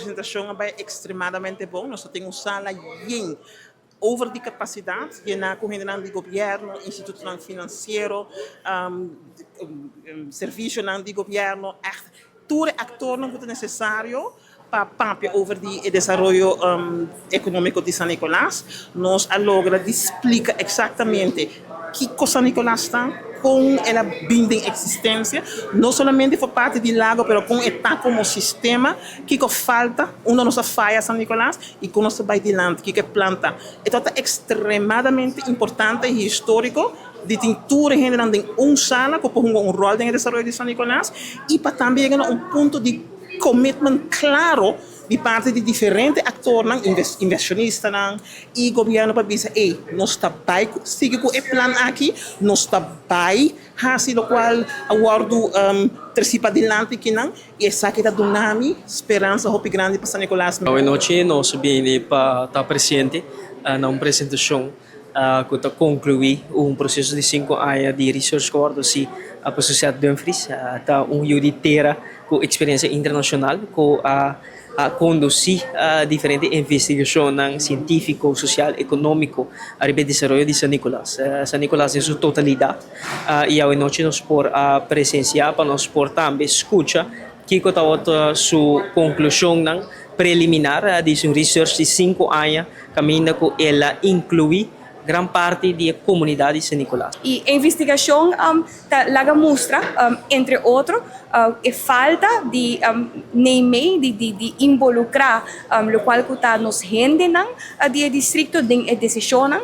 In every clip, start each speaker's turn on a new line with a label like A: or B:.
A: Presentacion a bay extremadamente bon. Nos tin un sala yen, over di capacidad, yen cu hende di gobierno, institutonan financiero, servicio di gobierno, echt tur actor cu ta necesario pa papia over di desaroyo economico di San Nicolas. Nos a logra di splica exactamente kico San Nicolas ta, con el a bin den existencia, no solamente pa parti di Lago, pero con e ta como sistema, kico falta, unda nos a faya San Nicolas y con nos ta bay dilanti, kico plan ta. E ta extremadamente importante y historico di tin tur hende den un sala cu un rol den desaroyo di San Nicolas y pa tambe yega na un punto di commitment cla di parti di diferente actor, inversionista y gobierno pa bisa: "Hey, nos ta bay sigui cu e plan aki, nos ta bay hasi locual a wordo treci padilanti akinan", y esaki ta duna mi speransa hopi grandi pa San Nicolas.
B: Bon nochi, nos a bin pa ta presente na un presentacion cu ta conclui un proceso di 5 aña di research cu si a Sociedad Dumfries, ta un di tera cu experiencia internacional cu a conduci diferente investigacion cientifico, social, economico riba desaroyo di San Nicolas. San Nicolas den su totalidad. Y anochi nos por a presencia pa nos por tambe scucha kico ta su conclusion preliminar di su research di 5 aña, caminda cu el a inclui gran parti di e comunidad di San Nicolas.
C: E investigacion ta laga mustra, entre otro, e falta di neem di involucra locual cu ta nos hendenan di distrito den e decision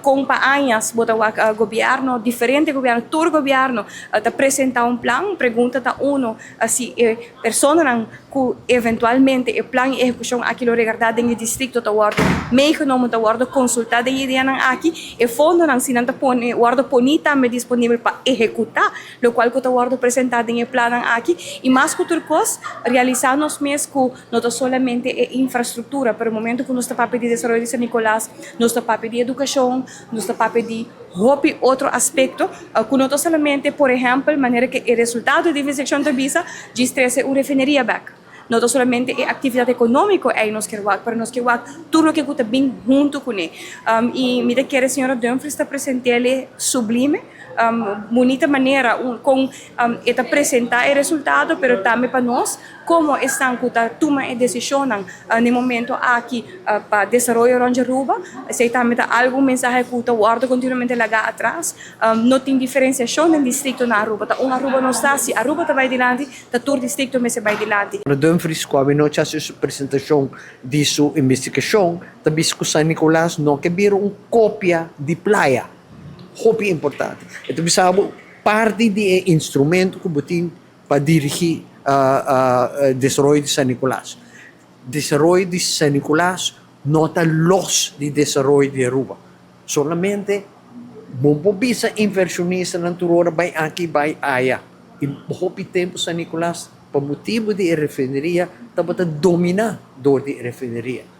C: con pa aña bo ta wak gobierno, diferente gobierno, tur gobierno ta presenta un plan. Pregunta ta uno si e personanan cu eventualmente e plan y ehecucion aki lo regarda den distrito ta wordo meegenomen, ta wordo consulta den ideanan aki, e fondonan si nan ta pone wordo poni tambe disponibel pa ehecuta locual cu ta wordo presenta den e plan aki. Y mas cu tur cos, realisa nos mes cu no ta solamente e infrastructura, pero momento cu nos ta papia di desaroyo di San Nicolas, nos ta papia di educacion, nos ta papia di hopi otro aspecto, cu no ta solamente, por ehempel, manera cu e resultado di investigacion ta bisa, di trece un refineria back. No ta solamente e actividad economico ey nos kier wak, pero nos kier wak tur loke ta bin hunto cu ne. Y mi ta kere señora Dumfries ta present'e sublime, bunita manera cu e ta presenta e resultado, pero tambe pa nos, como esnan cu ta tuma e decision na momento aki pa desaroyo rond Aruba, esey tambe ta algun mensahe cu ta wordo continuamente laga atras. No tin diferenciacion den distrito na Aruba, ta un Aruba nos ta. Si Aruba ta bay dilanti, ta tur distrito mester bay dilanti.
D: Dumfries, cu anochi a haci presentacion di su investigacion, ta bisa cu San Nicolas no kier bira un copia di Playa. Hopi importante. Anto, bisa parti di instrumento cu tin pa dirigi desaroyo di San Nicolas. Desaroyo di San Nicolas no ta los di desaroyo di Aruba. Solamente bo por bisa inversionistanan tur ora bay aki, bay aya. Y hopi tempo San Nicolas, pa motibo di refineria, tabata domina door di refineria.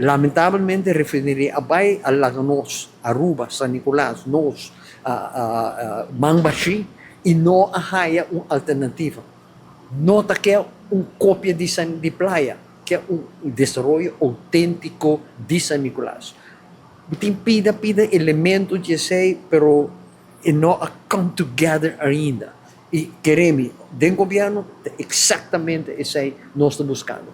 D: Lamentablemente, refineria a bay, a laga nos, Aruba, San Nicolas, nos, man bashi, y no a haya un alternativa. No ta kier un copia di Playa, kier un desaroyo autentico di San Nicolas. Tin pida pida elemento di esey, pero e no a come together ainda. Y kere mi, den gobierno, exactamente esey nos ta buscando.